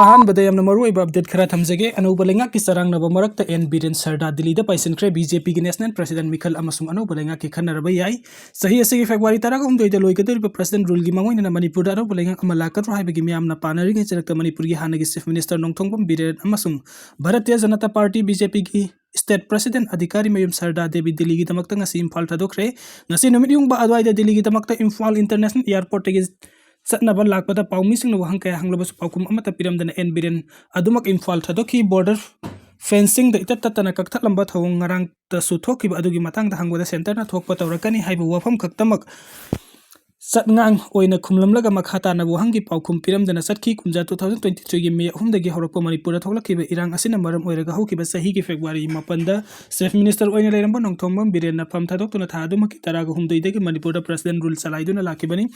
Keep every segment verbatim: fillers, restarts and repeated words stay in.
ꯑꯍꯥꯟꯕꯗ ꯌꯥꯝꯅ ꯃꯔꯨꯑꯣꯏꯕ ꯑꯞꯗꯦꯠ ꯈꯔ ꯊꯝꯖꯒꯦ꯫ ꯑꯅꯧꯕ ꯂꯩꯉꯥꯛꯀꯤ ꯆꯔꯥꯡꯅꯕ ꯃꯔꯛꯇ ꯑꯦꯟ ꯕꯤꯔꯦꯟ ꯁꯔꯗꯥ ꯗꯤꯜꯂꯤꯗ ꯄꯥꯏꯁꯤꯟꯈ꯭ꯔꯦ꯫ ꯕꯤ ꯖꯦ ꯄꯤꯒꯤ ꯅꯦꯁꯅꯦꯜ ꯄ꯭ꯔꯁꯤꯗꯦꯟ ꯃꯤꯈꯜ ꯑꯃꯁꯨꯡ ꯑꯅꯧꯕ ꯂꯩꯉꯥꯛꯀꯤ ꯈꯟꯅꯔꯕ ꯌꯥꯏ꯫ ꯆꯍꯤ ꯑꯁꯤꯒꯤ ꯐꯦꯕ꯭ꯔꯨꯋꯥꯔꯤ ꯇꯔꯥꯍꯨꯝꯗꯣꯏꯗ ꯂꯣꯏꯒꯗꯧꯔꯤꯕ ꯄ꯭ꯔꯁꯤꯗꯦꯟ ꯔꯨꯜꯒꯤ ꯃꯥꯡꯑꯣꯏꯅꯅ ꯃꯅꯤꯄꯨꯔꯗ ꯑꯅꯧꯕ ꯂꯩꯉꯥꯛ ꯑꯃ ꯂꯥꯛꯀꯗ꯭ꯔꯣ ꯍꯥꯏꯕꯒꯤ ꯃꯤꯌꯥꯝꯅ ꯄꯥꯅꯔꯤꯉꯩ ꯆꯔꯛꯇ ꯃꯅꯤꯄꯨꯔꯒꯤ ꯍꯥꯟꯅꯒꯤ ꯆꯤꯐ ꯃꯤꯅꯤꯁꯇꯔ ꯅꯣꯡꯊꯣꯝꯕꯝ ꯕꯤꯔꯦꯟ ꯑꯃꯁꯨꯡ Bharatiya Janata party, B J ꯄꯤꯒꯤ ꯁ꯭ꯇꯦꯠ ꯄ꯭ꯔꯁꯤꯗꯦꯟ ꯑꯙꯤꯀꯥꯔꯤ ꯃꯌꯨꯝ ꯁꯔꯗꯥ ꯗꯦꯕꯤ ꯗꯤꯜꯂꯤꯒꯤꯗꯃꯛꯇ ꯉꯁꯤ ꯏꯝꯐꯥꯜ ꯊꯥꯗꯣꯛꯈ꯭ꯔꯦ꯫ ꯉꯁꯤ ꯅꯨꯃꯤꯠ ꯌꯨꯡꯕ ꯑꯗꯨꯋꯥꯏꯗ ꯗꯤꯜꯂꯤꯒꯤꯗꯃꯛꯇ ꯏꯝꯐꯥꯜ ꯏꯟꯇꯔꯅꯦꯁꯅꯦꯜ ꯑꯦꯌꯔꯄꯣꯔꯠꯇꯒꯤ ꯆꯠꯅꯕ ꯂꯥꯛꯄꯗ ꯄꯥꯎꯃꯤꯁꯤꯡꯅ ꯋꯥꯍꯪ ꯀꯌꯥ ꯍꯪꯂꯕꯁꯨ ꯄꯥꯎꯈꯨꯝ ꯑꯃꯠꯇ ꯄꯤꯔꯝꯗꯅ ꯑꯦꯟ ꯕꯤꯔꯦꯟ ꯑꯗꯨꯃꯛ ꯏꯝꯐꯥꯜ ꯊꯥꯗꯣꯛꯈꯤ꯫ ꯕꯣꯔꯗꯔ ꯐꯦꯟꯁꯤꯡꯗ ꯏꯇꯠ ꯇꯠꯇꯅ ꯀꯛꯊꯠꯂꯝꯕ ꯊꯧꯑꯣꯡ ꯉꯔꯥꯡꯇꯁꯨ ꯊꯣꯛꯈꯤꯕ ꯑꯗꯨꯒꯤ ꯃꯇꯥꯡꯗ ꯍꯪꯕꯗ ꯁꯦꯟꯇꯔꯅ ꯊꯣꯛꯄ ꯇꯧꯔꯛꯀꯅꯤ ꯍꯥꯏꯕ ꯋꯥꯐꯝ ꯈꯛꯇꯃꯛ ꯆꯠꯉꯥꯡ ꯑꯣꯏꯅ ꯈꯨꯝꯂꯝꯂꯒ ꯃꯈꯥ ꯇꯥꯅ ꯋꯥꯍꯪꯒꯤ ꯄꯥꯎꯈꯨꯝ ꯄꯤꯔꯝꯗꯅ ꯆꯠꯈꯤ꯫ ꯀꯨꯝꯖꯥ ꯇꯨ ꯊꯥꯎꯖꯟ ꯇ꯭ꯋꯦꯟꯇꯤ ꯊ꯭ꯔꯤꯒꯤ ꯃꯦ ꯑꯍꯨꯝꯗꯒꯤ ꯍꯧꯔꯛꯄ ꯃꯅꯤꯄꯨꯔꯗ ꯊꯣꯛꯂꯛꯈꯤꯕ ꯏꯔꯥꯡ ꯑꯁꯤꯅ ꯃꯔꯝ ꯑꯣꯏꯔꯒ ꯍꯧꯈꯤꯕ ꯆꯍꯤꯒꯤ ꯐꯦꯕ꯭ꯔꯨꯋꯥꯔꯤ ꯃꯥꯄꯟꯗ ꯆꯤꯐ ꯃꯤꯅꯤꯁꯇꯔ ꯑꯣꯏꯅ ꯂꯩꯔꯝꯕ ꯅꯣꯡꯊꯣꯝꯕꯝ ꯕꯤꯔꯦꯟꯅ ꯐꯝ ꯊꯥꯗꯣꯛꯇꯨꯅ ꯊꯥ ꯑꯗꯨꯃꯛꯀꯤ ꯇꯔꯥꯒ ꯍꯨꯝꯗꯣꯏꯗꯒꯤ ꯃꯅꯤꯄꯨꯔꯗ ꯄ꯭ꯔꯁꯤꯗꯦꯟ ꯔꯨꯜ ꯆꯂꯥꯏꯗꯨꯅ ꯂꯥꯛꯈꯤꯕꯅꯤ꯫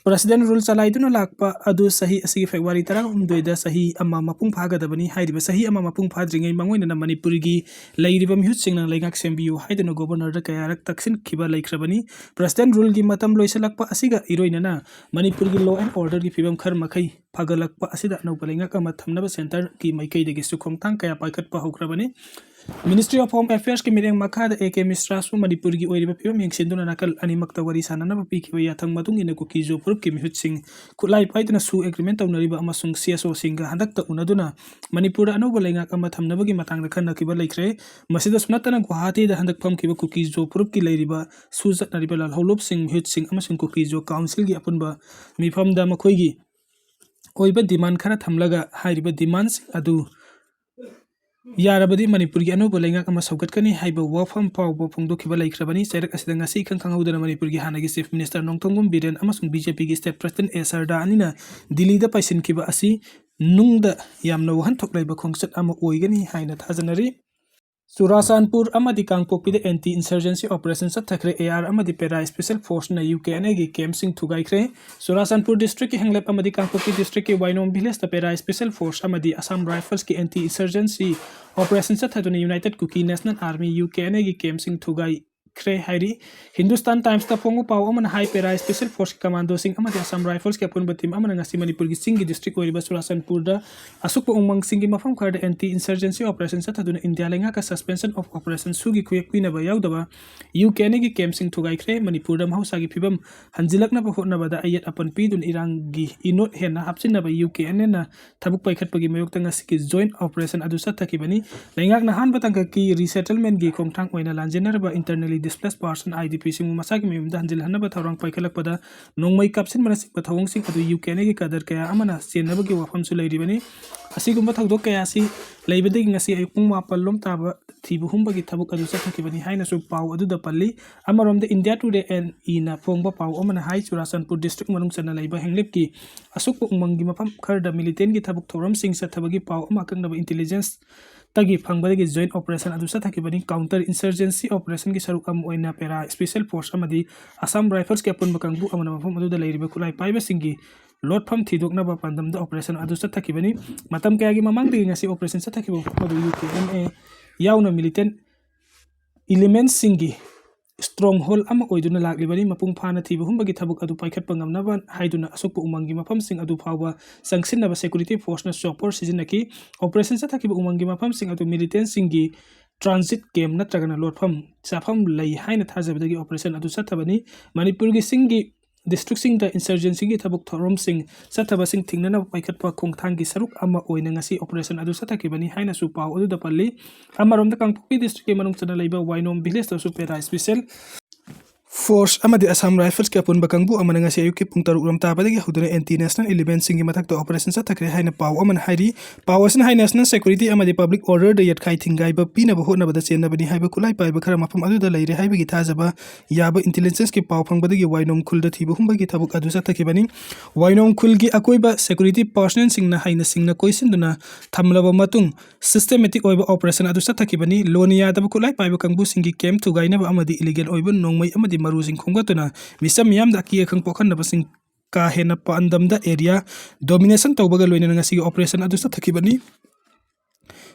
ꯄ꯭ꯔꯁꯤꯗꯦꯟ ꯔꯨꯜ ꯆꯂꯥꯏꯗꯨꯅ ꯂꯥꯛꯄ ꯑꯗꯨ ꯆꯍꯤ ꯑꯁꯤꯒꯤ ꯐꯦꯕ꯭ꯔꯨꯋꯥꯔꯤ ꯇꯔꯥꯍꯨꯝꯗꯣꯏꯗ ꯆꯍꯤ ꯑꯃ ꯃꯄꯨꯡ ꯐꯥꯒꯗꯕꯅꯤ꯫ ꯍꯥꯏꯔꯤꯕ ꯆꯍꯤ ꯑꯃ ꯃꯄꯨꯡ ꯐꯥꯗ꯭ꯔꯤꯉꯩ ꯃꯥꯡꯑꯣꯏꯅꯅ ꯃꯅꯤꯄꯨꯔꯒꯤ ꯂꯩꯔꯤꯕ ꯃꯤꯍꯨꯠꯁꯤꯡꯅ ꯂꯩꯉꯥꯛ ꯁꯦꯝꯕꯤꯌꯨ ꯍꯥꯏꯗꯨꯅ ꯒꯣꯕꯔꯅꯔꯗ ꯀꯌꯥꯔꯛ ꯇꯛꯁꯤꯟꯈꯤꯕ ꯂꯩꯈ꯭ꯔꯕꯅꯤ꯫ ꯄ꯭ꯔꯁꯤꯗꯦꯟ ꯔꯨꯜꯒꯤ ꯃꯇꯝ ꯂꯣꯏꯁꯤꯜꯂꯛꯄ ꯑꯁꯤꯒ ꯏꯔꯣꯏꯅꯅ ꯃꯅꯤꯄꯨꯔꯒꯤ law and orderꯒꯤ ꯐꯤꯕꯝ ꯈꯔ ꯃꯈꯩ ꯐꯒꯠꯂꯛꯄ ꯑꯁꯤꯗ ꯑꯅꯧꯕ ꯂꯩꯉꯥꯛ ꯑꯃ ꯊꯝꯅꯕ ꯁꯦꯟꯇꯔꯒꯤ ꯃꯥꯏꯀꯩꯗꯒꯤꯁꯨ ꯈꯣꯡꯊꯥꯡ ꯀꯌꯥ ꯄꯥꯏꯈꯠꯄ ꯍꯧꯈ꯭ꯔꯕꯅꯤ꯫ Ministry of Home Affairsꯀꯤ ꯃꯤꯠꯌꯦꯡ ꯃꯈꯥꯗ ꯑꯦ ꯀꯦ ꯃꯤꯁ꯭ꯔꯥꯁꯨ ꯃꯅꯤꯄꯨꯔꯒꯤ ꯑꯣꯏꯔꯤꯕ ꯐꯤꯕꯝ ꯌꯦꯡꯁꯤꯟꯗꯨꯅ ꯅꯥꯀꯜ ꯑꯅꯤꯃꯛꯇ ꯋꯥꯔꯤ ꯁꯥꯅꯅꯕ ꯄꯤꯈꯤꯕ ꯌꯥꯊꯪ ꯃꯇꯨꯡ ꯏꯟꯅ ꯀꯨꯀꯤ ꯖꯣ ꯐꯨꯔꯨꯞꯀꯤ ꯃꯤꯍꯨꯠꯁꯤꯡ ꯈꯨꯠꯂꯥꯏ ꯄꯥꯏꯗꯨꯅ ꯁꯨ ꯑꯦꯒ꯭ꯔꯤꯃꯦꯟ ꯇꯧꯅꯔꯤꯕ ꯑꯃꯁꯨꯡ ꯁꯤ ꯑꯦꯁ ꯑꯣꯁꯤꯡꯒ ꯍꯟꯗꯛꯇ ꯎꯅꯗꯨꯅ ꯃꯅꯤꯄꯨꯔꯗ ꯑꯅꯧꯕ ꯂꯩꯉꯥꯛ ꯑꯃ ꯊꯝꯅꯕꯒꯤ ꯃꯇꯥꯡꯗ ꯈꯟꯅꯈꯤꯕ ꯂꯩꯈ꯭ꯔꯦ꯫ ꯃꯁꯤꯗꯁꯨ ꯅꯠꯇꯅ ꯒꯨꯋꯥꯍꯥꯇꯤꯗ ꯍꯟꯗꯛ ꯐꯝꯈꯤꯕ ꯀꯨꯀꯤ ꯖꯣ ꯐꯨꯔꯨꯞꯀꯤ ꯂꯩꯔꯤꯕ ꯁꯨ ꯆꯠꯅꯔꯤꯕ ꯂꯥꯜꯍꯧꯂꯨꯞꯁꯤꯡ, ꯃꯤꯍꯨꯠꯁꯤꯡ ꯑꯃꯁꯨꯡ ꯀꯨꯀꯤ ꯖꯣ ꯀꯥꯎꯟꯁꯤꯜꯒꯤ ꯑꯄꯨꯟꯕ ꯃꯤꯐꯝꯗ ꯃꯈꯣꯏꯒꯤ ꯑꯣꯏꯕ ꯗꯤꯃꯥꯟ ꯈꯔ ꯊꯝꯂꯒ ꯍꯥꯏꯔꯤꯕ ꯗꯤꯃꯥꯟꯁꯤꯡ ꯑꯗꯨ ꯌꯥꯔꯕꯗꯤ ꯃꯅꯤꯄꯨꯔꯒꯤ ꯑꯅꯧꯕ ꯂꯩꯉꯥꯛ ꯑꯃ ꯁꯧꯒꯠꯀꯅꯤ ꯍꯥꯏꯕ ꯋꯥꯐꯝ ꯐꯥꯎꯕ ꯐꯣꯡꯗꯣꯛꯈꯤꯕ ꯂꯩꯈ꯭ꯔꯕꯅꯤ꯫ ꯆꯩꯔꯛ ꯑꯁꯤꯗ ꯉꯁꯤ ꯏꯈꯪ ꯈꯪꯍꯧꯗꯅ ꯃꯅꯤꯄꯨꯔꯒꯤ ꯍꯥꯟꯅꯒꯤ ꯆꯤꯐ ꯃꯤꯅꯤꯁꯇꯔ ꯅꯣꯡꯊꯣꯝꯕꯝ ꯕꯤꯔꯦꯟ ꯑꯃꯁꯨꯡ ꯕꯤ ꯖꯦ ꯄꯤꯒꯤ ꯁ꯭ꯇꯦꯠ ꯄ꯭ꯔꯁꯤꯗꯦꯟ ꯑꯦ ꯁꯔꯗꯥ ꯑꯅꯤꯅ ꯗꯤꯜꯂꯤꯗ ꯄꯥꯏꯁꯤꯟꯈꯤꯕ ꯑꯁꯤ ꯅꯨꯡꯗ ꯌꯥꯝꯅ ꯋꯥꯍꯟꯊꯣꯛ ꯂꯩꯕ ꯈꯣꯡꯆꯠ ꯑꯃ ꯑꯣꯏꯒꯅꯤ ꯍꯥꯏꯅ ꯊꯥꯖꯅꯔꯤ꯫ ꯆꯨꯔꯥꯆꯥꯟꯄꯨꯔ ꯑꯃꯗꯤ ꯀꯥꯡꯄꯣꯛꯄꯤꯗ ꯑꯦꯟꯇꯤ ꯏꯟꯁꯔꯖꯦꯟꯁꯤ ꯑꯣꯄꯔꯦꯁꯟ ꯆꯠꯊꯈ꯭ꯔꯦ꯫ ꯑꯦ ꯑꯥꯔ ꯑꯃꯗꯤ ꯄꯦꯔꯥ ꯁ꯭ꯄꯦꯁꯦꯜ ꯐꯣꯔꯁꯅ ꯌꯨ ꯀꯦ ꯑꯦꯟ ꯑꯦꯒꯤ ꯀꯦꯝꯞꯁꯤꯡ ꯊꯨꯒꯥꯏꯈ꯭ꯔꯦ꯫ ꯆꯨꯔꯥꯆꯥꯟꯄꯨꯔ ꯗꯤꯁꯇ꯭ꯔꯤꯛꯀꯤ ꯍꯦꯡꯂꯦꯞ ꯑꯃꯗꯤ ꯀꯥꯡꯄꯣꯛꯄꯤ ꯗꯤꯁꯇ꯭ꯔꯤꯛꯀꯤ ꯋꯥꯏꯅꯣꯝ ꯚꯤꯂꯦꯖꯇ ꯄꯦꯔꯥ ꯁ꯭ꯄꯦꯁꯦꯜ ꯐꯣꯔꯁ ꯑꯃꯗꯤ ꯑꯁꯥꯝ ꯔꯥꯏꯐꯜꯁꯀꯤ ꯑꯦꯟꯇꯤ ꯏꯟꯁꯔꯖꯦꯟꯁꯤ ꯑꯣꯄꯔꯦꯁꯟ ꯆꯠꯊꯗꯨꯅ united Kuki national army, U K N ꯑꯦꯒꯤ ꯀꯦꯝꯞꯁꯤꯡ ꯊꯨꯒꯥꯏ ꯈ꯭ꯔꯦ ꯍꯥꯏꯔꯤ꯫ ꯍꯤꯟꯗꯨꯁꯇꯥꯟ ꯇꯥꯏꯝꯁꯇ ꯐꯣꯡꯕ ꯄꯥꯎ ꯑꯃꯅ ꯍꯥꯏ, Para Special Forceꯀꯤ ꯀꯃꯥꯟꯗꯣꯁꯤꯡ ꯑꯃꯗꯤ ꯑꯁꯥꯝ ꯔꯥꯏꯐꯜꯁꯀꯤ ꯑꯄꯨꯟꯕ ꯇꯤꯝ ꯑꯃꯅ ꯉꯁꯤ ꯃꯅꯤꯄꯨꯔꯒꯤ ꯆꯤꯡꯒꯤ ꯗꯤꯁꯇ꯭ꯔꯤꯛ ꯑꯣꯏꯔꯤꯕ ꯆꯨꯔꯥꯆꯥꯟꯄꯨꯔꯗ ꯑꯁꯨꯛꯄ ꯎꯃꯪꯁꯤꯡꯒꯤ ꯃꯐꯝ ꯈꯔꯗ anti insurgency operation ꯆꯠꯊꯗꯨꯅ ꯏꯟꯗꯤꯌꯥ ꯂꯩꯉꯥꯛꯀ suspension of operation ꯁꯨꯒꯤ ꯈꯨꯌꯦꯛ ꯄꯤꯅꯕ ꯌꯥꯎꯗꯕ ꯌꯨ ꯀꯦ ꯑꯦꯟ ꯑꯦꯒꯤ ꯀꯦꯝꯞꯁꯤꯡ ꯊꯨꯒꯥꯏꯈ꯭ꯔꯦ꯫ ꯃꯅꯤꯄꯨꯔꯗ ꯃꯍꯧꯁꯥꯒꯤ ꯐꯤꯕꯝ ꯍꯟꯖꯤꯜꯂꯛꯅꯕ ꯍꯣꯠꯅꯕꯗ ꯑꯌꯦꯠ ꯑꯄꯟ ꯄꯤꯗꯨꯅ ꯏꯔꯥꯡꯒꯤ ꯏꯅꯣꯠ ꯍꯦꯟꯅ ꯍꯥꯞꯆꯤꯟꯅꯕ ꯌꯨ ꯀꯦ ꯑꯦꯟ ꯑꯦꯅ ꯊꯕꯛ ꯄꯥꯏꯈꯠꯄꯒꯤ ꯃꯥꯌꯣꯛꯇ ꯉꯁꯤꯒꯤ joint operation ꯑꯗꯨ ꯆꯠꯊꯈꯤꯕꯅꯤ꯫ ꯂꯩꯉꯥꯛꯅ ꯑꯍꯥꯟꯕ ꯇꯥꯡꯀꯛꯀꯤ resettlementꯀꯤ ꯈꯣꯡꯊꯥꯡ ꯑꯣꯏꯅ ꯂꯥꯟꯖꯦꯟꯅꯔꯕ internally displaced person, I D Pꯁꯤꯡꯕꯨ ꯃꯁꯥꯒꯤ ꯃꯌꯨꯝꯗ ꯍꯟꯖꯤꯜꯍꯟꯅꯕ ꯊꯧꯔꯥꯡ ꯄꯥꯏꯈꯠꯂꯛꯄꯗ ꯅꯣꯡꯃꯩ ꯀꯥꯞꯁꯤꯟꯕꯅꯆꯤꯡꯕ ꯊꯧꯑꯣꯡꯁꯤꯡ ꯑꯗꯨ ꯌꯨ ꯀꯦ ꯑꯦꯟ ꯑꯦꯒꯤ ꯀꯥꯗꯔ ꯀꯌꯥ ꯑꯃꯅ ꯆꯦꯟꯅꯕꯒꯤ ꯋꯥꯐꯝꯁꯨ ꯂꯩꯔꯤꯕꯅꯤ꯫ ꯑꯁꯤꯒꯨꯝꯕ ꯊꯧꯗꯣꯛ ꯀꯌꯥ ꯑꯁꯤ ꯂꯩꯕꯗꯒꯤ ꯉꯁꯤ ꯑꯌꯨꯛ ꯄꯨꯡ ꯃꯥꯄꯜ ꯂꯣꯝ ꯇꯥꯕ ꯊꯤꯕ ꯍꯨꯝꯕꯒꯤ ꯊꯕꯛ ꯑꯗꯨ ꯆꯠꯊꯈꯤꯕꯅꯤ ꯍꯥꯏꯅꯁꯨ ꯄꯥꯎ ꯑꯗꯨꯗ ꯄꯜꯂꯤ꯫ ꯑꯃꯔꯣꯝꯗ India Today and ꯏꯅ ꯐꯣꯡꯕ ꯄꯥꯎ ꯑꯃꯅ ꯍꯥꯏ, ꯆꯨꯔꯥꯆꯥꯟꯄꯨꯔ ꯗꯤꯁꯇ꯭ꯔꯤꯛ ꯃꯅꯨꯡ ꯆꯟꯅ ꯂꯩꯕ ꯍꯦꯡꯂꯤꯞꯀꯤ ꯑꯁꯨꯛꯄ ꯎꯃꯪꯒꯤ ꯃꯐꯝ ꯈꯔꯗ militantꯀꯤ ꯊꯕꯛ ꯊꯧꯔꯝꯁꯤꯡ ꯆꯠꯊꯕꯒꯤ ꯄꯥꯎ ꯑꯃ ꯑꯀꯛꯅꯕ intelligenceꯇꯒꯤ ꯐꯪꯕꯗꯒꯤ joint operation ꯑꯗꯨ ꯆꯠꯊꯈꯤꯕꯅꯤ꯫ Counter insurgency operationꯒꯤ ꯁꯔꯨꯛ ꯑꯃ ꯑꯣꯏꯅ Para Special Force ꯑꯃꯗꯤ Assam Riflesꯀꯤ ꯑꯄꯨꯟꯕ ꯀꯥꯡꯕꯨ ꯑꯃꯅ ꯃꯐꯝ ꯑꯗꯨꯗ ꯂꯩꯔꯤꯕ ꯈꯨꯠꯂꯥꯏ ꯄꯥꯏꯕꯁꯤꯡꯒꯤ ꯂꯣꯠꯐꯝ ꯊꯤꯗꯣꯛꯅꯕ ꯄꯥꯟꯗꯝꯗ operation ꯑꯗꯨ ꯆꯠꯊꯈꯤꯕꯅꯤ꯫ ꯃꯇꯝ ꯀꯌꯥꯒꯤ ꯃꯃꯥꯡꯗꯒꯤ ꯉꯁꯤ operation ꯆꯠꯊꯈꯤꯕ ꯃꯐꯝ ꯑꯗꯨ ꯌꯨ ꯀꯦ ꯑꯦꯟ ꯑꯦ ꯌꯥꯎꯅ militant elementꯁꯤꯡꯒꯤ stronghold ꯑꯃ ꯑꯣꯏꯗꯨꯅ ꯂꯥꯛꯂꯤꯕꯅꯤ꯫ ꯃꯄꯨꯡ ꯐꯥꯅ ꯊꯤꯕ ꯍꯨꯝꯕꯒꯤ ꯊꯕꯛ ꯑꯗꯨ ꯄꯥꯏꯈꯠꯄ ꯉꯝꯅꯕ ꯍꯥꯏꯗꯨꯅ ꯑꯁꯨꯛꯄ ꯎꯃꯪꯒꯤ ꯃꯐꯝꯁꯤꯡ ꯑꯗꯨ ꯐꯥꯎꯕ ꯆꯪꯁꯤꯟꯅꯕ security forceꯅ chopper ꯁꯤꯖꯤꯟꯅꯈꯤ꯫ Operation ꯆꯠꯊꯈꯤꯕ ꯎꯃꯪꯒꯤ ꯃꯐꯝꯁꯤꯡ ꯑꯗꯨ militantꯁꯤꯡꯒꯤ transit camp ꯅꯠꯇ꯭ꯔꯒꯅ ꯂꯣꯠꯐꯝ ꯆꯥꯐꯝ ꯂꯩ ꯍꯥꯏꯅ ꯊꯥꯖꯕꯗꯒꯤ operation ꯑꯗꯨ ꯆꯠꯊꯕꯅꯤ꯫ ꯃꯅꯤꯄꯨꯔꯒꯤ ꯆꯤꯡꯒꯤ districtꯁꯤꯡꯗ insurgencyꯒꯤ ꯊꯕꯛ ꯊꯧꯔꯝꯁꯤꯡ ꯆꯠꯊꯕꯁꯤꯡ ꯊꯤꯡꯅꯅꯕ ꯄꯥꯏꯈꯠꯄ ꯈꯣꯡꯊꯥꯡꯒꯤ ꯁꯔꯨꯛ ꯑꯃ ꯑꯣꯏꯅ ꯉꯁꯤ operation ꯑꯗꯨ ꯆꯠꯊꯈꯤꯕꯅꯤ ꯍꯥꯏꯅꯁꯨ ꯄꯥꯎ ꯑꯗꯨꯗ ꯄꯜꯂꯤ꯫ ꯑꯃꯔꯣꯝꯗ ꯀꯥꯡꯄꯣꯛꯄꯤ districtꯀꯤ ꯃꯅꯨꯡ ꯆꯟꯅ ꯂꯩꯕ ꯋꯥꯏꯅꯣꯝ villageꯇꯁꯨ Para Special Force ꯑꯃꯗꯤ Assam Riflesꯀꯤ ꯑꯄꯨꯟꯕ ꯀꯥꯡꯕꯨ ꯑꯃꯅ ꯉꯁꯤ ꯑꯌꯨꯛꯀꯤ ꯄꯨꯡ ꯇꯔꯨꯛ ꯂꯣꯝ ꯇꯥꯕꯗꯒꯤ ꯍꯧꯗꯨꯅ anti national elementꯁꯤꯡꯒꯤ ꯃꯊꯛꯇ operation ꯆꯠꯊꯈ꯭ꯔꯦ ꯍꯥꯏꯅ ꯄꯥꯎ ꯑꯃꯅ ꯍꯥꯏꯔꯤ꯫ ꯄꯥꯎ ꯑꯁꯤꯅ ꯍꯥꯏ national security ꯑꯃꯗꯤ public orderꯗ ꯌꯦꯠꯈꯥꯏ ꯊꯤꯡꯒꯥꯏꯕ ꯄꯤꯅꯕ ꯍꯣꯠꯅꯕꯗ ꯆꯦꯟꯅꯕꯅꯤ ꯍꯥꯏꯕ ꯈꯨꯠꯂꯥꯏ ꯄꯥꯏꯕ ꯈꯔ ꯃꯐꯝ ꯑꯗꯨꯗ ꯂꯩꯔꯦ ꯍꯥꯏꯕꯒꯤ ꯊꯥꯖꯕ ꯌꯥꯕ intelligenceꯀꯤ ꯄꯥꯎ ꯐꯪꯕꯗꯒꯤ ꯋꯥꯏꯅꯣꯝ ꯈꯨꯜꯗ ꯊꯤꯕ ꯍꯨꯝꯕꯒꯤ ꯊꯕꯛ ꯑꯗꯨ ꯆꯠꯊꯈꯤꯕꯅꯤ꯫ ꯋꯥꯏꯅꯣꯝ ꯈꯨꯜꯒꯤ ꯑꯀꯣꯏꯕ security personnelꯁꯤꯡꯅ ꯍꯩꯅ ꯁꯤꯡꯅ ꯀꯣꯏꯁꯤꯟꯗꯨꯅ ꯊꯝꯂꯕ ꯃꯇꯨꯡ systematic ꯑꯣꯏꯕ operation ꯑꯗꯨ ꯆꯠꯊꯈꯤꯕꯅꯤ꯫ ꯂꯣꯟ ꯌꯥꯗꯕ ꯈꯨꯠꯂꯥꯏ ꯄꯥꯏꯕ ꯀꯥꯡꯕꯨꯁꯤꯡꯒꯤ camp ꯊꯨꯒꯥꯏꯅꯕ ꯑꯃꯗꯤ illegal ꯑꯣꯏꯕ ꯅꯣꯡꯃꯩ ꯑꯃꯗꯤ ꯃꯔꯨꯁꯤꯡ ꯈꯣꯝꯒꯠꯇꯨꯅ ꯃꯤꯆꯝ ꯃꯤꯌꯥꯝꯗ ꯑꯀꯤ ꯑꯈꯪ ꯄꯣꯛꯍꯟꯅꯕꯁꯤꯡ ꯀꯥ ꯍꯦꯟꯅ ꯄꯥꯟꯗꯝꯗ area domination ꯇꯧꯕꯒ ꯂꯣꯏꯅꯅ ꯉꯁꯤꯒꯤ operation ꯑꯗꯨ ꯆꯠꯊꯈꯤꯕꯅꯤ꯫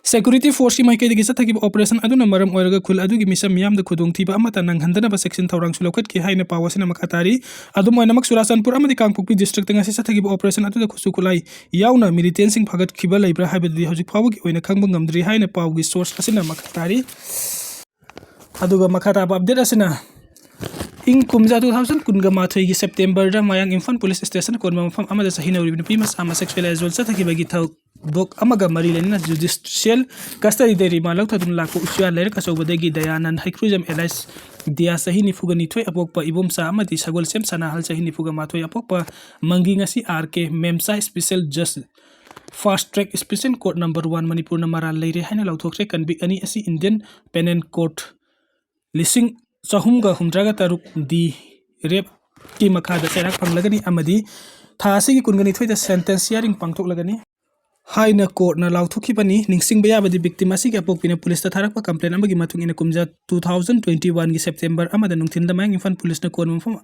Security forceꯀꯤ ꯃꯥꯏꯀꯩꯗꯒꯤ ꯆꯠꯊꯈꯤꯕ operation ꯑꯗꯨꯅ ꯃꯔꯝ ꯑꯣꯏꯔꯒ ꯈꯨꯜ ꯑꯗꯨꯒꯤ ꯃꯤꯆꯝ ꯃꯤꯌꯥꯝꯗ ꯈꯨꯗꯣꯡꯊꯤꯕ ꯑꯃꯠꯇ ꯅꯪꯍꯟꯗꯅꯕ ꯆꯦꯛꯁꯤꯟ ꯊꯧꯔꯥꯡꯁꯨ ꯂꯧꯈꯠꯈꯤ ꯍꯥꯏꯅ ꯄꯥꯎ ꯑꯁꯤꯅ ꯃꯈꯥ ꯇꯥꯔꯤ꯫ ꯑꯗꯨꯝ ꯑꯣꯏꯅꯃꯛ, ꯆꯨꯔꯥꯆꯥꯟꯄꯨꯔ ꯑꯃꯗꯤ ꯀꯥꯡꯄꯣꯛꯄꯤ districtꯇ ꯉꯁꯤ ꯆꯠꯊꯈꯤꯕ operation ꯑꯗꯨꯗ ꯈꯨꯠꯁꯨ ꯈꯨꯠꯂꯥꯏ ꯌꯥꯎꯅ militantꯁꯤꯡ ꯐꯥꯒꯠꯈꯤꯕ ꯂꯩꯕ꯭ꯔꯥ ꯍꯥꯏꯕꯗꯨꯗꯤ ꯍꯧꯖꯤꯛ ꯐꯥꯎꯕꯒꯤ ꯑꯣꯏꯅ ꯈꯪꯕ ꯉꯝꯗ꯭ꯔꯤ ꯍꯥꯏꯅ ꯄꯥꯎꯒꯤ source ꯑꯁꯤꯅ ꯃꯈꯥ ꯇꯥꯔꯤ꯫ ꯑꯗꯨꯒ ꯃꯈꯥ ꯇꯥꯕ update ꯑꯁꯤꯅ, ꯏꯪ ꯀꯨꯝꯖꯥ two thousand ꯀꯨꯟꯒ ꯃꯥꯊꯣꯏꯒꯤ Septemberꯗ ꯃꯌꯥꯡ ꯏꯝꯐꯥꯜ police stationꯅ ꯀꯣꯟꯕ ꯃꯐꯝ ꯑꯃꯗ ꯆꯍꯤ ꯅꯧꯔꯤꯕ ꯅꯨꯄꯤ ꯃꯆꯥ ꯑꯃ sexual assault ꯆꯠꯊꯈꯤꯕꯒꯤ ꯊꯧꯗꯣꯛ ꯑꯃꯒ ꯃꯔꯤ ꯂꯩꯅꯅ judicial custodyꯗ remand ꯂꯧꯊꯗꯨꯅ ꯂꯥꯛꯄ ꯎꯆꯤꯋꯥ ꯂꯩꯔꯛ ꯑꯆꯧꯕꯗꯒꯤ ꯗꯌꯥꯅꯟ ꯍꯩꯀ꯭ꯔꯨꯖꯝ alias ꯗꯤꯌꯥ, ꯆꯍꯤ ꯅꯤꯐꯨꯒ ꯅꯤꯊꯣꯏ ꯑꯄꯣꯛꯄ ꯏꯕꯣꯝꯆꯥ ꯑꯃꯗꯤ ꯁꯒꯣꯜꯁꯦꯝ ꯁꯅꯥꯍꯜ, ꯆꯍꯤ ꯅꯤꯐꯨꯒ ꯃꯥꯊꯣꯏ ꯑꯄꯣꯛꯄ ꯃꯪꯒꯤ ꯉꯁꯤ R K ꯃꯦꯝꯆꯥ special judge fast track special court number one ꯃꯅꯤꯄꯨꯔꯅ ꯃꯔꯥꯜ ꯂꯩꯔꯦ ꯍꯥꯏꯅ ꯂꯥꯎꯊꯣꯛꯈ꯭ꯔꯦ꯫ Convict ꯑꯅꯤ ꯑꯁꯤ Indian Penal Code ꯂꯤꯁꯤꯡ ꯆꯍꯨꯝꯒ ꯍꯨꯝꯗ꯭ꯔꯥꯒ ꯇꯔꯨꯛ D rapeꯀꯤ ꯃꯈꯥꯗ ꯆꯩꯔꯥꯛ ꯐꯪꯂꯒꯅꯤ ꯑꯃꯗꯤ ꯊꯥ ꯑꯁꯤꯒꯤ ꯀꯨꯟꯒ ꯅꯤꯊꯣꯏꯗ sentence hearing ꯄꯥꯡꯊꯣꯛꯂꯒꯅꯤ ꯍꯥꯏꯅ courtꯅ ꯂꯥꯎꯊꯣꯛꯈꯤꯕꯅꯤ꯫ ꯅꯤꯡꯁꯤꯡꯕ ꯌꯥꯕꯗꯤ, victim ꯑꯁꯤꯒꯤ ꯑꯄꯣꯛꯄꯤꯅ policeꯇ ꯊꯥꯔꯛꯄ complaint ꯑꯃꯒꯤ ꯃꯇꯨꯡ ꯏꯟꯅ, ꯀꯨꯝꯖꯥ two thousand twenty oneꯒꯤ September ꯑꯃꯗ ꯅꯨꯡꯊꯤꯜꯗ ꯃꯌꯥꯡ ꯏꯝꯐꯥꯜ policeꯅ ꯀꯣꯟꯕ ꯃꯐꯝ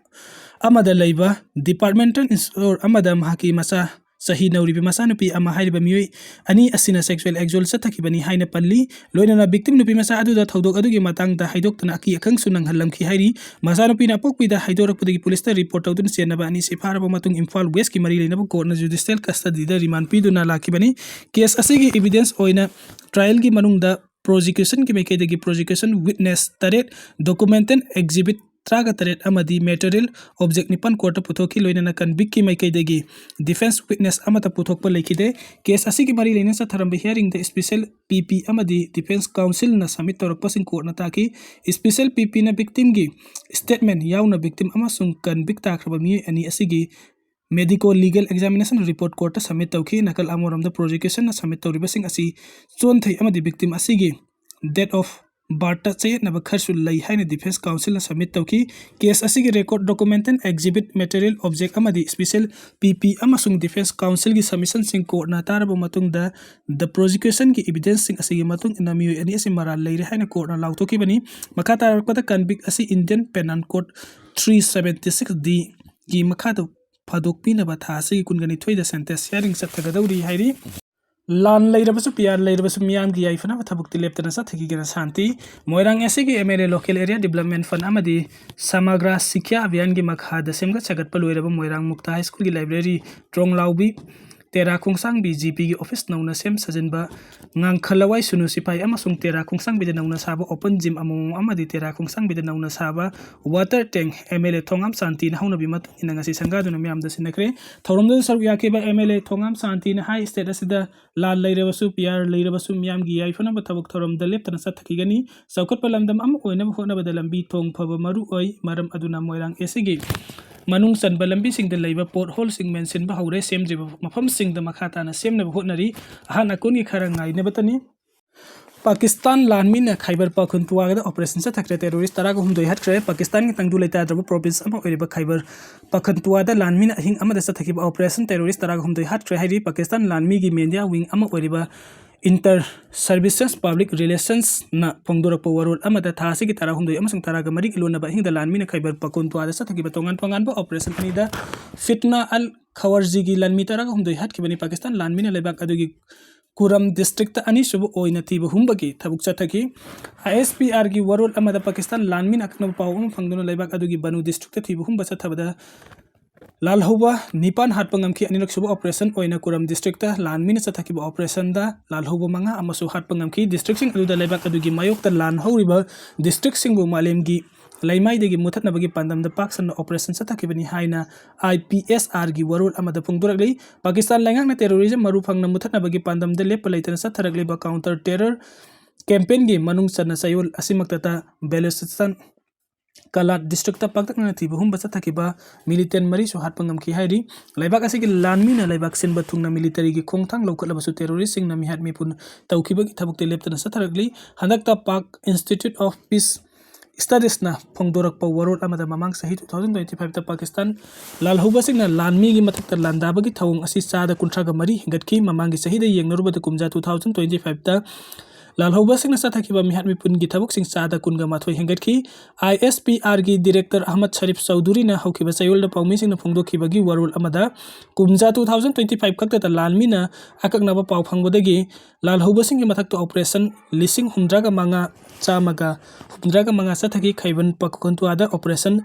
ꯑꯃꯗ ꯂꯩꯕ departmental store ꯑꯃꯗ ꯃꯍꯥꯛꯀꯤ ꯃꯆꯥ ꯆꯍꯤ ꯅꯧꯔꯤꯕ ꯃꯆꯥꯅꯨꯄꯤ ꯑꯃ ꯍꯥꯏꯔꯤꯕ ꯃꯤꯑꯣꯏ ꯑꯅꯤ ꯑꯁꯤꯅ sexual assault ꯆꯠꯊꯈꯤꯕꯅꯤ ꯍꯥꯏꯅ ꯄꯜꯂꯤ꯫ ꯂꯣꯏꯅꯅ victim ꯅꯨꯄꯤ ꯃꯆꯥ ꯑꯗꯨꯗ ꯊꯧꯗꯣꯛ ꯑꯗꯨꯒꯤ ꯃꯇꯥꯡꯗ ꯍꯥꯏꯗꯣꯛꯇꯅ ꯑꯀꯤ ꯑꯈꯪꯁꯨ ꯅꯪꯍꯜꯂꯝꯈꯤ ꯍꯥꯏꯔꯤ꯫ ꯃꯆꯥꯅꯨꯄꯤꯅ ꯑꯄꯣꯛꯄꯤꯗ ꯍꯥꯏꯗꯣꯔꯛꯄꯗꯒꯤ policeꯇ report ꯇꯧꯗꯨꯅ ꯆꯦꯟꯅꯕ ꯑꯅꯤꯁꯤ ꯐꯥꯔꯕ ꯃꯇꯨꯡ ꯏꯝꯐꯥꯜ Westꯀꯤ ꯃꯔꯤ ꯂꯩꯅꯕ courtꯅ judicial custodyꯗ remand ꯄꯤꯗꯨꯅ ꯂꯥꯛꯈꯤꯕꯅꯤ꯫ Case ꯑꯁꯤꯒꯤ evidence ꯑꯣꯏꯅ trialꯒꯤ ꯃꯅꯨꯡꯗ prosecutionꯒꯤ ꯃꯥꯏꯀꯩꯗꯒꯤ prosecution witness ꯇꯔꯦꯠ, document and exhibit ꯇꯔꯥꯒ ꯇꯔꯦꯠ ꯑꯃꯗꯤ material object ꯅꯤꯄꯥꯟ courtꯇ ꯄꯨꯊꯣꯛꯈꯤ꯫ ꯂꯣꯏꯅꯅ convictꯀꯤ ꯃꯥꯏꯀꯩꯗꯒꯤ defence witness ꯑꯃꯠꯇ ꯄꯨꯊꯣꯛꯄ ꯂꯩꯈꯤꯗꯦ꯫ Case ꯑꯁꯤꯒꯤ ꯃꯔꯤ ꯂꯩꯅꯅ ꯆꯠꯊꯔꯝꯕ hearingꯗ special P P ꯑꯃꯗꯤ defence counselꯅ submit ꯇꯧꯔꯛꯄꯁꯤꯡ courtꯅ ꯇꯥꯈꯤ꯫ Special Pꯅ victimꯒꯤ statement ꯌꯥꯎꯅ victim ꯑꯃꯁꯨꯡ convict ꯇꯥꯈ꯭ꯔꯕ ꯃꯤꯑꯣꯏ ꯑꯅꯤ ꯑꯁꯤꯒꯤ medico legal examination report courtꯇ submit ꯇꯧꯈꯤ꯫ ꯅꯥꯀꯜ ꯑꯃꯔꯣꯝꯗ prosecutionꯅ submit ꯇꯧꯔꯤꯕꯁꯤꯡ ꯑꯁꯤ ꯆꯣꯟꯊꯩ ꯑꯃꯗꯤ victim ꯑꯁꯤꯒꯤ date of birthꯇ ꯆꯌꯦꯠꯅꯕ ꯈꯔꯁꯨ ꯂꯩ ꯍꯥꯏꯅ defence counselꯅ submit ꯇꯧꯈꯤ꯫ Case ꯑꯁꯤꯒꯤ record, document and exhibit, material object ꯑꯃꯗꯤ special P P ꯑꯃꯁꯨꯡ defence counselꯒꯤ submissionꯁꯤꯡ courtꯅ ꯇꯥꯔꯕ ꯃꯇꯨꯡꯗ, the prosecutionꯒꯤ evidenceꯁꯤꯡ ꯑꯁꯤꯒꯤ ꯃꯇꯨꯡ ꯏꯟꯅ ꯃꯤꯑꯣꯏ ꯑꯅꯤ ꯑꯁꯤ ꯃꯔꯥꯜ ꯂꯩꯔꯦ ꯍꯥꯏꯅ courtꯅ ꯂꯥꯎꯊꯣꯛꯈꯤꯕꯅꯤ꯫ ꯃꯈꯥ ꯇꯥꯔꯛꯄꯗ convict ꯑꯁꯤ Indian Penal Code three seventy six Dꯒꯤ ꯃꯈꯥꯗ ꯐꯥꯗꯣꯛꯄꯤꯅꯕ ꯊꯥ ꯑꯁꯤꯒꯤ ꯀꯨꯟꯒ ꯅꯤꯊꯣꯏꯗ sentence hearing ꯆꯠꯊꯒꯗꯧꯔꯤ ꯍꯥꯏꯔꯤ꯫ ꯂꯥꯟ ꯂꯩꯔꯕꯁꯨ, ꯄꯤ ꯑꯥꯔ ꯂꯩꯔꯕꯁꯨ, ꯃꯤꯌꯥꯝꯒꯤ ꯌꯥꯏꯐꯅꯕ ꯊꯕꯛꯇꯤ ꯂꯦꯞꯇꯅ ꯆꯠꯊꯈꯤꯒꯅ ꯁꯥꯟꯇꯤ꯫ ꯃꯣꯏꯔꯥꯡ ꯑꯦꯁ ꯁꯤꯒꯤ M L A local area development fund ꯑꯃꯗꯤ ꯁꯃꯒ꯭ꯔꯥ ꯁꯤꯈ꯭ꯌꯥ ꯑꯚꯤꯌꯥꯟꯒꯤ ꯃꯈꯥꯗ ꯁꯦꯝꯒꯠ ꯁꯥꯒꯠꯄ ꯂꯣꯏꯔꯕ ꯃꯣꯏꯔꯥꯡ ꯃꯨꯛꯇꯥ ꯍꯥꯏ ꯁ꯭ꯀꯨꯜꯒꯤ ꯂꯥꯏꯕ꯭ꯔꯦꯔꯤ, ꯇ꯭ꯔꯣꯡꯂꯥꯎꯕꯤ, ꯇꯦꯔꯥ ꯈꯣꯡꯁꯥꯡꯕꯤ ꯖꯤ ꯄꯤꯒꯤ ꯑꯣꯐꯤꯁ ꯅꯧꯅ ꯁꯦꯝ ꯁꯥꯖꯤꯟꯕ, ꯉꯥꯡꯈꯂꯋꯥꯏ ꯁꯨꯅꯨ ꯁꯤꯐꯥꯏ ꯑꯃꯁꯨꯡ ꯇꯦꯔꯥ ꯈꯣꯡꯁꯥꯡꯕꯤꯗ ꯅꯧꯅ ꯁꯥꯕ ꯑꯣꯄꯟ ꯖꯤꯝ ꯑꯃꯃꯝ ꯑꯃꯗꯤ ꯇꯦꯔꯥ ꯈꯣꯡꯁꯥꯡꯕꯤꯗ ꯅꯧꯅ ꯁꯥꯕ water tank M L A Thongam ꯁꯥꯟꯇꯤꯅ ꯍꯧꯅꯕꯤ ꯃꯇꯨꯡ ꯏꯟꯅ ꯉꯁꯤ ꯁꯪꯒꯥꯗꯨꯅ ꯃꯤꯌꯥꯝꯗ ꯁꯤꯟꯅꯈ꯭ꯔꯦ꯫ ꯊꯧꯔꯝꯗꯨꯗ ꯁꯔꯨꯛ ꯌꯥꯈꯤꯕ ꯑꯦꯝ ꯑꯦꯜ ꯑꯦ ꯊꯣꯉꯥꯝ ꯁꯥꯟꯇꯤꯅ ꯍꯥꯏ, ꯁ꯭ꯇꯦꯠ ꯑꯁꯤꯗ ꯂꯥꯟ ꯂꯩꯔꯕꯁꯨ, ꯄꯤ ꯑꯥꯔ ꯂꯩꯔꯕꯁꯨ, ꯃꯤꯌꯥꯝꯒꯤ ꯌꯥꯏꯐꯅꯕ ꯊꯕꯛ ꯊꯧꯔꯝꯗ ꯂꯦꯞꯇꯅ ꯆꯠꯊꯈꯤꯒꯅꯤ꯫ ꯆꯥꯎꯈꯠꯄ ꯂꯝꯗꯝ ꯑꯃ ꯑꯣꯏꯅꯕ ꯍꯣꯠꯅꯕꯗ ꯂꯝꯕꯤ ꯊꯣꯡ ꯐꯕ ꯃꯔꯨ ꯑꯣꯏ꯫ ꯃꯔꯝ ꯑꯗꯨꯅ ꯃꯣꯏꯔꯥꯡ ꯑꯦꯁ ꯁꯤꯒꯤ ꯃꯅꯨꯡ ꯆꯟꯕ ꯂꯝꯕꯤꯁꯤꯡꯗ ꯂꯩꯕ ꯄꯣꯠ ꯍꯣꯜꯁꯤꯡ ꯃꯦꯟꯁꯤꯟꯕ ꯍꯧꯔꯦ꯫ ꯁꯦꯝꯗ꯭ꯔꯤꯕ ꯃꯐꯝꯁꯤꯡꯗ ꯃꯈꯥ ꯇꯥꯅ ꯁꯦꯝꯅꯕ ꯍꯣꯠꯅꯔꯤ꯫ ꯑꯍꯥꯟ ꯑꯀꯣꯟꯒꯤ ꯈꯔ ꯉꯥꯏꯅꯕꯇꯅꯤ꯫ ꯄꯥꯀꯤꯁꯇꯥꯟ ꯂꯥꯟꯃꯤꯅ ꯈꯥꯏꯕꯔ ꯄꯥꯈꯨꯟꯇꯨꯋꯥꯗ ꯑꯣꯄꯔꯦꯁꯟ ꯆꯠꯊꯈ꯭ꯔꯦ꯫ ꯇꯦꯔꯣꯔꯤꯁ ꯇꯔꯥꯒ ꯍꯨꯝꯗꯣꯏ ꯍꯥꯠꯈ꯭ꯔꯦ꯫ ꯄꯥꯀꯤꯁꯇꯥꯟꯒꯤ ꯇꯪꯗꯨ ꯂꯩꯇꯥꯗ꯭ꯔꯕ ꯄ꯭ꯔꯣꯚꯤꯟꯁ ꯑꯃ ꯑꯣꯏꯔꯤꯕ ꯈꯥꯏꯕꯔ ꯄꯥꯈꯨꯟꯇꯨꯋꯥꯗ ꯂꯥꯟꯃꯤꯅ ꯑꯍꯤꯡ ꯑꯃꯗ ꯆꯠꯊꯈꯤꯕ ꯑꯣꯄꯔꯦꯁꯟ ꯇꯦꯔꯣꯔꯤꯁ ꯇꯔꯥꯒ ꯍꯨꯝꯗꯣꯏ ꯍꯥꯠꯈ꯭ꯔꯦ ꯍꯥꯏꯔꯤ꯫ ꯄꯥꯀꯤꯁꯇꯥꯟ ꯂꯥꯟꯃꯤꯒꯤ ꯃꯦꯗꯤꯌꯥ ꯋꯤꯡ ꯑꯃ ꯑꯣꯏꯔꯤꯕ ꯏꯟꯇꯔ ꯁꯔꯚꯤꯁꯦꯁ ꯄꯕ꯭ꯂꯤꯛ ꯔꯤꯂꯦꯁꯟꯁꯅ ꯐꯣꯡꯗꯣꯔꯛꯄ ꯋꯥꯔꯣꯜ ꯑꯃꯗ ꯊꯥ ꯑꯁꯤꯒꯤ ꯇꯔꯥꯍꯨꯝꯗꯣꯏ ꯑꯃꯁꯨꯡ ꯇꯔꯥꯒ ꯃꯔꯤꯒꯤ ꯂꯣꯟꯅꯕ ꯑꯍꯤꯡꯗ ꯂꯥꯟꯃꯤꯅ ꯈꯥꯏꯕꯔ ꯄꯥꯈꯨꯟꯇꯨꯋꯥꯗ ꯆꯠꯊꯈꯤꯕ ꯇꯣꯉꯥꯟ ꯇꯣꯉꯥꯟꯕ ꯑꯣꯄꯔꯦꯁꯟ ꯑꯅꯤꯗ ꯐꯤꯠꯅꯥ ꯑꯜ ꯈꯋꯥꯔꯖꯤꯒꯤ ꯂꯥꯟꯃꯤ ꯇꯔꯥꯒ ꯍꯨꯝꯗꯣꯏ ꯍꯥꯠꯈꯤꯕꯅꯤ꯫ ꯄꯥꯀꯤꯁꯇꯥꯟ ꯂꯥꯟꯃꯤꯅ ꯂꯩꯕꯥꯛ ꯑꯗꯨꯒꯤ ꯀꯨꯔꯝ ꯗꯤꯁꯇ꯭ꯔꯤꯛꯇ ꯑꯅꯤꯁꯨꯕ ꯑꯣꯏꯅ ꯊꯤꯕ ꯍꯨꯝꯕꯒꯤ ꯊꯕꯛ ꯆꯠꯊꯈꯤ꯫ ꯑꯥꯏ ꯑꯦꯁ ꯄꯤ ꯑꯥꯔꯒꯤ ꯋꯥꯔꯣꯜ ꯑꯃꯗ ꯄꯥꯀꯤꯁꯇꯥꯟ ꯂꯥꯟꯃꯤꯅ ꯑꯀꯛꯅꯕ ꯄꯥꯎ ꯑꯃ ꯐꯪꯗꯨꯅ ꯂꯩꯕꯥꯛ ꯑꯗꯨꯒꯤ ꯕꯅꯨ ꯗꯤꯁꯇ꯭ꯔꯤꯛꯇ ꯊꯤꯕ ꯍꯨꯝꯕ ꯆꯠꯊꯕꯗ ꯂꯥꯜꯍꯧꯕ ꯅꯤꯄꯥꯟ ꯍꯥꯠꯄ ꯉꯝꯈꯤ꯫ ꯑꯅꯤꯔꯛꯁꯨꯕ ꯑꯣꯄꯔꯦꯁꯟ ꯑꯣꯏꯅ ꯀꯨꯔꯝ ꯗꯤꯁꯇ꯭ꯔꯤꯛꯇ ꯂꯥꯟꯃꯤꯅ ꯆꯠꯊꯈꯤꯕ ꯑꯣꯄꯔꯦꯁꯟꯗ ꯂꯥꯜꯍꯧꯕ ꯃꯉꯥ ꯑꯃꯁꯨ ꯍꯥꯠꯄ ꯉꯝꯈꯤ꯫ ꯗꯤꯁꯇ꯭ꯔꯤꯛꯁꯤꯡ ꯑꯗꯨꯗ ꯂꯩꯕꯥꯛ ꯑꯗꯨꯒꯤ ꯃꯥꯌꯣꯛꯇ ꯂꯥꯟ ꯍꯧꯔꯤꯕ ꯗꯤꯁꯇ꯭ꯔꯤꯛꯁꯤꯡꯕꯨ ꯃꯥꯂꯦꯝꯒꯤ ꯂꯩꯃꯥꯏꯗꯒꯤ ꯃꯨꯊꯠꯅꯕꯒꯤ ꯄꯥꯟꯗꯝꯗ ꯄꯥꯛ ꯁꯟꯅ ꯑꯣꯄꯔꯦꯁꯟ ꯆꯠꯊꯈꯤꯕꯅꯤ ꯍꯥꯏꯅ ꯑꯥꯏ ꯄꯤ ꯑꯦꯁ ꯑꯥꯔꯒꯤ ꯋꯥꯔꯣꯜ ꯑꯃꯗ ꯐꯣꯡꯗꯣꯔꯛꯂꯤ꯫ ꯄꯥꯀꯤꯁꯇꯥꯟ ꯂꯩꯉꯥꯛꯅ ꯇꯦꯔꯣꯔꯤꯖꯝ ꯃꯔꯨ ꯐꯪꯅ ꯃꯨꯊꯠꯅꯕꯒꯤ ꯄꯥꯟꯗꯝꯗ ꯂꯦꯞꯄ ꯂꯩꯇꯅ ꯆꯠꯊꯔꯛꯂꯤꯕ ꯀꯥꯎꯟꯇꯔ ꯇꯦꯔꯔ ꯀꯦꯝꯄꯦꯟꯒꯤ ꯃꯅꯨꯡ ꯆꯟꯅ ꯆꯌꯣꯜ ꯑꯁꯤꯃꯛꯇꯗ ꯕꯦꯂꯨꯆꯤꯁꯇꯥꯟ ꯀꯂꯥꯠ ꯗꯤꯁꯇ꯭ꯔꯤꯛꯇ ꯄꯥꯛꯇꯛꯅꯅ ꯊꯤꯕ ꯍꯨꯝꯕ ꯆꯠꯊꯈꯤꯕ ꯃꯤꯂꯤꯇꯦꯟ ꯃꯔꯤꯁꯨ ꯍꯥꯠꯄ ꯉꯝꯈꯤ ꯍꯥꯏꯔꯤ꯫ ꯂꯩꯕꯥꯛ ꯑꯁꯤꯒꯤ ꯂꯥꯟꯃꯤꯅ ꯂꯩꯕꯥꯛ ꯁꯤꯟꯕ ꯊꯨꯡꯅ ꯃꯤꯂꯤꯇꯔꯤꯒꯤ ꯈꯣꯡꯊꯥꯡ ꯂꯧꯈꯠꯂꯕꯁꯨ ꯇꯦꯔꯣꯔꯤꯁꯁꯤꯡꯅ ꯃꯤꯍꯥꯠ ꯃꯤꯄꯨꯟ ꯇꯧꯈꯤꯕꯒꯤ ꯊꯕꯛꯇꯤ ꯂꯦꯞꯇꯅ ꯆꯠꯊꯔꯛꯂꯤ꯫ ꯍꯟꯗꯛꯇ ꯄꯥꯛ ꯏꯟꯁꯇꯤꯇ꯭ꯌꯨꯠ ꯑꯣꯐ ꯄꯤꯁ ꯁ꯭ꯇꯗꯤꯁꯅ ꯐꯣꯡꯗꯣꯔꯛꯄ ꯋꯥꯔꯣꯜ ꯑꯃꯗ ꯃꯃꯥꯡ ꯆꯍꯤ two thousand twenty fiveꯇ ꯄꯥꯀꯤꯁꯇꯥꯟ ꯂꯥꯜꯍꯧꯕꯁꯤꯡꯅ ꯂꯥꯟꯃꯤꯒꯤ ꯃꯊꯛꯇ ꯂꯥꯟꯗꯥꯕꯒꯤ ꯊꯧꯑꯣꯡ ꯑꯁꯤ ꯆꯥꯗ ꯀꯨꯟꯊ꯭ꯔꯥꯒ ꯃꯔꯤ ꯍꯦꯟꯒꯠꯈꯤ꯫ ꯃꯃꯥꯡꯒꯤ ꯆꯍꯤꯗ ꯌꯦꯡꯅꯔꯨꯕꯗ ꯀꯨꯝꯖꯥ two thousand twenty fiveꯇ ꯂꯥꯜꯍꯧꯕꯁꯤꯡꯅ ꯆꯠꯊꯈꯤꯕ ꯃꯤꯍꯥꯠ ꯃꯤꯄꯨꯟꯒꯤ ꯊꯕꯛꯁꯤꯡ ꯆꯥꯗ ꯀꯨꯟꯒ ꯃꯥꯊꯣꯏ ꯍꯦꯟꯒꯠꯈꯤ꯫ ꯑꯥꯏ S P ꯑꯥꯔꯒꯤ director Ahmad Sharif ꯆꯧꯙꯨꯔꯤꯅ ꯍꯧꯈꯤꯕ ꯆꯌꯣꯜꯗ ꯄꯥꯎꯃꯤꯁꯤꯡꯅ ꯐꯣꯡꯗꯣꯛꯈꯤꯕꯒꯤ ꯋꯥꯔꯣꯜ ꯑꯃꯗ, ꯀꯨꯝꯖꯥ two thousand twenty five ꯈꯛꯇꯗ ꯂꯥꯟꯃꯤꯅ ꯑꯀꯛꯅꯕ ꯄꯥꯎ ꯐꯪꯕꯗꯒꯤ ꯂꯥꯜꯍꯧꯕꯁꯤꯡꯒꯤ ꯃꯊꯛꯇ operation ꯂꯤꯁꯤꯡ ꯍꯨꯝꯗ꯭ꯔꯥꯒ ꯃꯉꯥ ꯆꯥꯝꯃꯒ ꯍꯨꯝꯗ꯭ꯔꯥꯒ ꯃꯉꯥ ꯆꯠꯊꯈꯤ꯫ ꯈꯩꯕꯟ ꯄꯈꯟꯇꯨꯋꯥꯗ operation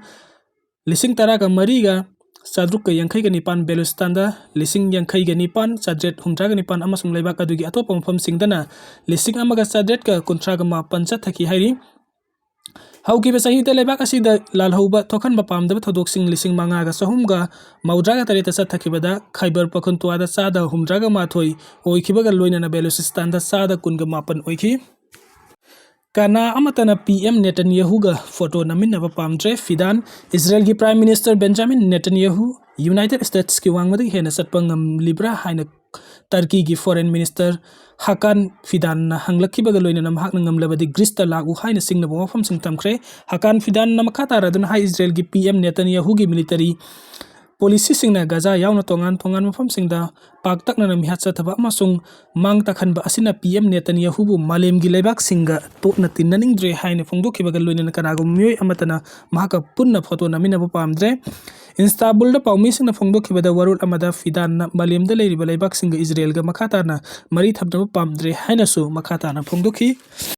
ꯂꯤꯁꯤꯡ ꯇꯔꯥꯒ ꯃꯔꯤꯒ ꯆꯥꯇ꯭ꯔꯨꯛꯀ ꯌꯥꯡꯈꯩꯒ ꯅꯤꯄꯥꯟ, ꯕꯦꯂꯨꯆꯤꯁꯇꯥꯟꯗ ꯂꯤꯁꯤꯡ ꯌꯥꯡꯈꯩꯒ ꯅꯤꯄꯥꯟ ꯆꯥꯇ꯭ꯔꯦꯠ ꯍꯨꯝꯗ꯭ꯔꯥꯒ ꯅꯤꯄꯥꯟ ꯑꯃꯁꯨꯡ ꯂꯩꯕꯥꯛ ꯑꯗꯨꯒꯤ ꯑꯇꯣꯞꯄ ꯃꯐꯝꯁꯤꯡꯗꯅ ꯂꯤꯁꯤꯡ ꯑꯃꯒ ꯆꯥꯇ꯭ꯔꯦꯠꯀ ꯀꯨꯟꯊ꯭ꯔꯥꯒ ꯃꯥꯄꯟ ꯆꯠꯊꯈꯤ ꯍꯥꯏꯔꯤ꯫ ꯍꯧꯈꯤꯕ ꯆꯍꯤꯗ ꯂꯩꯕꯥꯛ ꯑꯁꯤꯗ ꯂꯥꯜꯍꯧꯕ ꯊꯣꯛꯍꯟꯕ ꯄꯥꯝꯗꯕ ꯊꯧꯗꯣꯛꯁꯤꯡ ꯂꯤꯁꯤꯡ ꯃꯉꯥꯒ ꯆꯍꯨꯝꯒ ꯃꯧꯗ꯭ꯔꯥꯒ ꯇꯔꯦꯠꯇ ꯆꯠꯊꯈꯤꯕꯗ ꯈꯩꯕꯔ ꯄꯈꯟꯇꯨꯋꯥꯗ ꯆꯥꯗ ꯍꯨꯝꯗ꯭ꯔꯥꯒ ꯃꯥꯊꯣꯏ ꯑꯣꯏꯈꯤꯕꯒ ꯂꯣꯏꯅꯅ ꯕꯦꯂꯨꯆꯤꯁꯇꯥꯟꯗ ꯆꯥꯗ ꯀꯨꯟꯒ ꯃꯥꯄꯟ ꯑꯣꯏꯈꯤ꯫ ꯀꯅꯥ ꯑꯃꯠꯇꯅ ꯄꯤ ꯑꯦꯝ ꯅꯦꯇꯟꯌꯥꯍꯨꯒ ꯐꯣꯇꯣ ꯅꯝꯃꯤꯟꯅꯕ ꯄꯥꯝꯗ꯭ꯔꯦ꯫ ꯐꯤꯗꯥꯟ, ꯏꯖꯔꯦꯜꯒꯤ ꯄ꯭ꯔꯥꯏꯝ ꯃꯤꯅꯤꯁꯇꯔ ꯕꯦꯟꯖꯥꯃꯤꯟ ꯅꯦꯇꯟꯌꯥꯍꯨ ꯌꯨꯅꯥꯏꯇꯦꯗ ꯁ꯭ꯇꯦꯠꯁꯀꯤ ꯋꯥꯡꯃꯗꯒꯤ ꯍꯦꯟꯅ ꯆꯠꯄ ꯉꯝꯂꯤꯕ꯭ꯔꯥ ꯍꯥꯏꯅ ꯇꯔꯀꯤꯒꯤ ꯐꯣꯔꯦꯟ ꯃꯤꯅꯤꯁꯇꯔ ꯍꯥꯀꯥꯟ ꯐꯤꯗꯥꯟꯅ ꯍꯪꯂꯛꯈꯤꯕꯒ ꯂꯣꯏꯅꯅ ꯃꯍꯥꯛꯅ ꯉꯝꯂꯕꯗꯤ ꯒ꯭ꯔꯤꯁꯇ ꯂꯥꯛꯎ ꯍꯥꯏꯅ ꯁꯤꯡꯅꯕ ꯋꯥꯐꯝꯁꯤꯡ ꯊꯝꯈ꯭ꯔꯦ꯫ ꯍꯥꯀꯥꯟ ꯐꯤꯗꯥꯟꯅ ꯃꯈꯥ ꯇꯥꯔꯗꯨꯅ ꯍꯥꯏ, ꯏꯖꯔꯦꯜꯒꯤ ꯄꯤ ꯑꯦꯝ ꯅꯦꯇꯟꯌꯥꯍꯨꯒꯤ ꯃꯤꯂꯤꯇꯔꯤ ꯄꯣꯂꯤꯁꯤꯁꯤꯡꯅ ꯒꯖꯥ ꯌꯥꯎꯅ ꯇꯣꯉꯥꯟ ꯇꯣꯉꯥꯟꯕ ꯃꯐꯝꯁꯤꯡꯗ ꯄꯥꯛꯇꯛꯅꯅ ꯃꯤꯍꯥꯠ ꯆꯠꯊꯕ ꯑꯃꯁꯨꯡ ꯃꯥꯡ ꯇꯥꯛꯍꯟꯕ ꯑꯁꯤꯅ ꯄꯤ ꯑꯦꯝ ꯅꯦꯇꯟꯌꯥꯍꯨꯕꯨ ꯃꯥꯂꯦꯝꯒꯤ ꯂꯩꯕꯥꯛꯁꯤꯡꯒ ꯇꯣꯠꯅ ꯇꯤꯟꯅꯅꯤꯡꯗ꯭ꯔꯦ ꯍꯥꯏꯅ ꯐꯣꯡꯗꯣꯛꯈꯤꯕꯒ ꯂꯣꯏꯅꯅ ꯀꯅꯥꯒꯨꯝꯕ ꯃꯤꯑꯣꯏ ꯑꯃꯠꯇꯅ ꯃꯍꯥꯛꯀ ꯄꯨꯟꯅ ꯐꯣꯇꯣ ꯅꯝꯃꯤꯟꯅꯕ ꯄꯥꯝꯗ꯭ꯔꯦ꯫ ꯏꯁꯇꯥꯟꯕꯨꯜꯗ ꯄꯥꯎꯃꯤꯁꯤꯡꯅ ꯐꯣꯡꯗꯣꯛꯈꯤꯕꯗ ꯋꯥꯔꯣꯜ ꯑꯃꯗ ꯐꯤꯗꯥꯟꯅ ꯃꯥꯂꯦꯝꯗ ꯂꯩꯔꯤꯕ ꯂꯩꯕꯥꯛꯁꯤꯡꯒ ꯏꯖꯔꯦꯜꯒ ꯃꯈꯥ ꯇꯥꯅ ꯃꯔꯤ ꯊꯝꯅꯕ ꯄꯥꯝꯗ꯭ꯔꯦ ꯍꯥꯏꯅꯁꯨ ꯃꯈꯥ ꯇꯥꯅ ꯐꯣꯡꯗꯣꯛꯈꯤ꯫